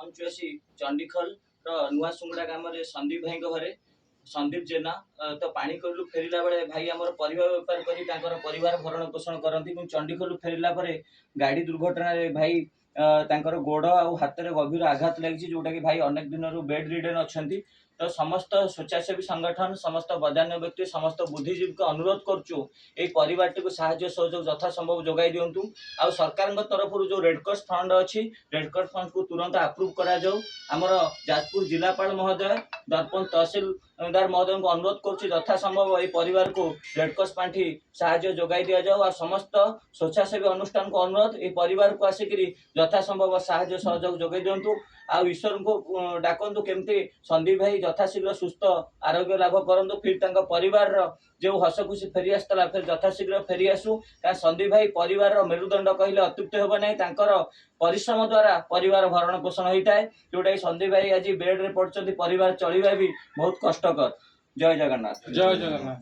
ପହଞ୍ଚୁ ଆସି ଚଣ୍ଡିଖୋଲର ନୂଆ ସୁଙ୍ଗୁଡ଼ା ଗ୍ରାମରେ ସନ୍ଦୀପ ଭାଇଙ୍କ ଘରେ। ସନ୍ଦୀପ ଜେନା ତ ପାଣିକୋଇଲିରୁ ଫେରିଲା ବେଳେ ଭାଇ ଆମର ପରିବା ବେପାର କରି ତାଙ୍କର ପରିବାର ଭରଣ ପୋଷଣ କରନ୍ତି। କିନ୍ତୁ ଚଣ୍ଡିଖୋଲରୁ ଫେରିଲା ପରେ ଗାଡ଼ି ଦୁର୍ଘଟଣାରେ ଭାଇ ତାଙ୍କର ଗୋଡ଼ ଆଉ ହାତରେ ଗଭୀର ଆଘାତ ଲାଗିଛି, ଯୋଉଟାକି ଭାଇ ଅନେକ ଦିନରୁ ବେଡ୍ ରିଡେନ୍ ଅଛନ୍ତି। ତ ସମସ୍ତ ସ୍ୱେଚ୍ଛାସେବୀ ସଂଗଠନ, ସମସ୍ତ ବଦାନ୍ୟ ବ୍ୟକ୍ତି, ସମସ୍ତ ବୁଦ୍ଧିଜୀବୀଙ୍କୁ ଅନୁରୋଧ କରୁଛୁ, ଏଇ ପରିବାରଟିକୁ ସାହାଯ୍ୟ ସହଯୋଗ ଯଥାସମ୍ଭବ ଯୋଗାଇ ଦିଅନ୍ତୁ। ଆଉ ସରକାରଙ୍କ ତରଫରୁ ଯେଉଁ ରେଡ୍କ୍ରସ୍ ଫଣ୍ଡ ଅଛି, ରେଡ୍କ୍ରସ୍ ଫଣ୍ଡକୁ ତୁରନ୍ତ ଆପ୍ରୁଭ୍ କରାଯାଉ। ଆମର ଯାଜପୁର ଜିଲ୍ଲାପାଳ ମହୋଦୟ, ଦର୍ପଣ ତହସିଲଦାର ମହୋଦୟଙ୍କୁ ଅନୁରୋଧ କରୁଛି, ଯଥାସମ୍ଭବ ଏଇ ପରିବାରକୁ ରେଡ୍କ୍ରସ୍ ପାଣ୍ଠି ସାହାଯ୍ୟ ଯୋଗାଇ ଦିଆଯାଉ। ଆଉ ସମସ୍ତ ସ୍ୱେଚ୍ଛାସେବୀ ଅନୁଷ୍ଠାନକୁ ଅନୁରୋଧ, ଏଇ ପରିବାରକୁ ଆସିକିରି ଯଥାସମ୍ଭବ ସାହାଯ୍ୟ ସହଯୋଗ ଯୋଗାଇ ଦିଅନ୍ତୁ। ଆଉ ଈଶ୍ୱରଙ୍କୁ ଡାକନ୍ତୁ, କେମିତି ସନ୍ଦୀପ ଭାଇ ଯଥାଶୀଘ୍ର ସୁସ୍ଥ ଆରୋଗ୍ୟ ଲାଭ କରନ୍ତୁ, ଫିର ତାଙ୍କ ପରିବାରର ଯେଉଁ ହସ ଖୁସି ଫେରି ଆସିଥିଲା, ଫେର ଯଥାଶୀଘ୍ର ଫେରି ଆସୁ। କାରଣ ସନ୍ଦୀପ ଭାଇ ପରିବାରର ମେରୁଦଣ୍ଡ କହିଲେ ଅତ୍ୟୁକ୍ତି ହେବ ନାହିଁ। ତାଙ୍କର ପରିଶ୍ରମ ଦ୍ୱାରା ପରିବାର ଭରଣ ପୋଷଣ ହୋଇଥାଏ। ଯୋଉଟାକି ସନ୍ଦୀପ ଭାଇ ଆଜି ବେଡ୍ରେ ପଡୁଛନ୍ତି, ପରିବାର ଚଳିବା ବି ବହୁତ କଷ୍ଟକର। ଜୟ ଜଗନ୍ନାଥ। ଜୟ ଜଗନ୍ନାଥ।